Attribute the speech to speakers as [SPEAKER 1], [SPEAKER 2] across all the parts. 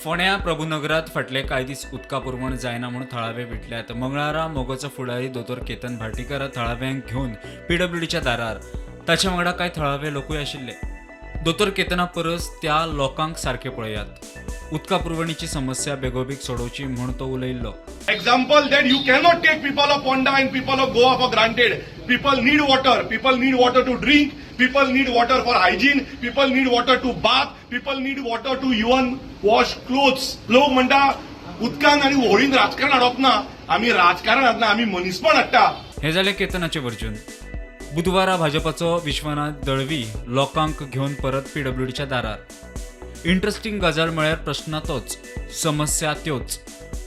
[SPEAKER 1] फोंड्या प्रभुनगरात फाटले कांय दीस उदका पुरवण जायना म्हूण थळावे विटल्यात. मंगळारा मोगोचो फुडारी दोतोर केतन भाटीकार थळाव्यांक घेवन पीडब्ल्यूडीच्या दारार. ताच्या वांगडा कांय थळावे लोकूय आशिल्ले. दोतोर केतना परस त्या लोकांक सारके पळयात. उदका पुरवणीची समस्या बेगोबेग सोडोवची म्हूण तो उलयल्लो.
[SPEAKER 2] Example that you cannot take people of Ponda and people of Goa for granted. People need water. People need water to drink. People need water for hygiene. People need water to bath. People need water to even wash clothes. लोक म्हणटा, उदकान आनी होळीन राजकारण हाडप ना. आमी राजकारण हाडना, आमी मनीसपण हाडटा.
[SPEAKER 1] हे जालें केतनाचें वर्जन. बुधवारा भाजपाचो विश्वनाथ दळवी लोकांक घेवन परत पीडब्ल्यूडीच्या दारार. इंट्रस्टिंग गजाल म्हळ्यार प्रश्न तोच, समस्या त्योच,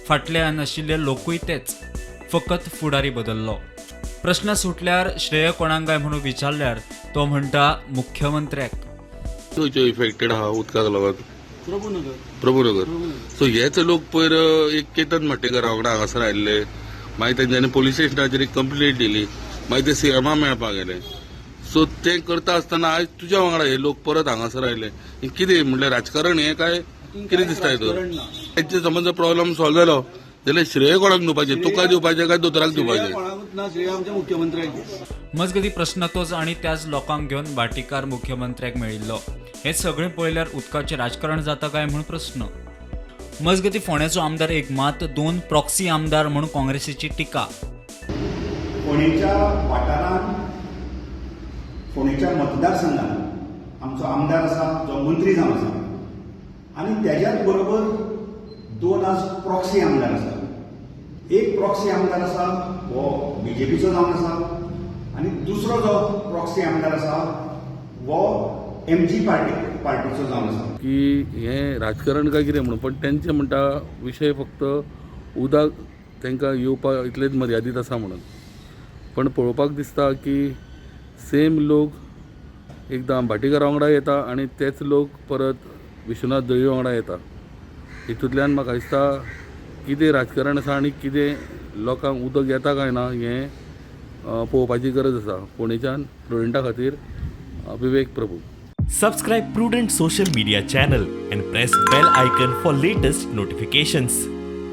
[SPEAKER 1] फाटल्यान आशिल्ले लोकूय तेच, फकत फुडारी बदल्लो. प्रश्न सुटल्यार श्रेय कोणाक काय म्हणून विचारल्यार तो म्हणटा, मुख्यमंत्र्याक.
[SPEAKER 3] खंयच्यो इफेक्टेड आहा उदकाक लागून?
[SPEAKER 4] प्रभुनगर.
[SPEAKER 3] प्रभुनगर. सो हेच लोक पयर एक केतन भाटेकर वांगडा हांगासर आयिल्ले. मागीर तेंच्यांनी पोलीस स्टेशनाचेर एक कंप्लेंट दिली. मागीर ते सीएमा मेळपाक गेले. सो तें करता आसतना आयज तुज्या वांगडा हे लोक परत हांगासर आयले. हें कितें म्हणल्यार, राजकारण हें काय कितें दिसता हितून?
[SPEAKER 4] राजकारण ना.
[SPEAKER 3] तेंचे समज प्रॉब्लम सॉल्व जालो जाल्यार श्रेय कोणाक दिवपाचें? तुका दिवपाचें काय दोतोराक
[SPEAKER 4] श्रेय
[SPEAKER 3] दिवपाचें?
[SPEAKER 4] कोणाकूच ना, श्रेय आमच्या मुख्यमंत्र्याक.
[SPEAKER 1] मजगती, प्रश्न तोच आणि त्याच लोकांक घेवन भाटीकार मुख्यमंत्र्याक मेळिल्लो. हे सगळें पळयल्यार उदकाचें राजकारण जाता काय म्हूण प्रस्न. मजगती, फोंड्याचो आमदार एक मात, दोन प्रॉक्सी आमदार म्हूण काँग्रेसीची टिका.
[SPEAKER 5] फोंडेच्या वाठारांत, फोंडेच्या मतदारसंघात आमचो आमदार आसा जो मंत्री जावन आसा आनी तेज्याच बरोबर दोन आज प्रॉक्सी आमदार आसा. एक प्रॉक्सी आमदार आसा हो बीजेपीचो जावन आसा आनी दुसरो जो प्रॉक्सी आमदार आसा हो एमजी पार्टीचो जावन आसा.
[SPEAKER 3] की हें राजकारण काय कितें म्हणून, पण तेंचे म्हणटा विशय फक्त उदक तांकां येवपा इतलेच मर्यादीत आसा म्हणून. पण पळोवपाक दिसता की सेम लोक एकदां भाटीकारा वांगडा येता आनी तेच लोक परत विश्वनाथ दळवी वांगडा येता. हितूंतल्यान म्हाका दिसता कितें राजकारण आसा आनी कितें लोकांक उदक येता काय ना हें पळोवपाची गरज आसा. फोंडेच्यान प्रुडंटा खातीर विवेक Prabhu.
[SPEAKER 6] Subscribe Prudent Social Media channel and press bell icon for latest notifications.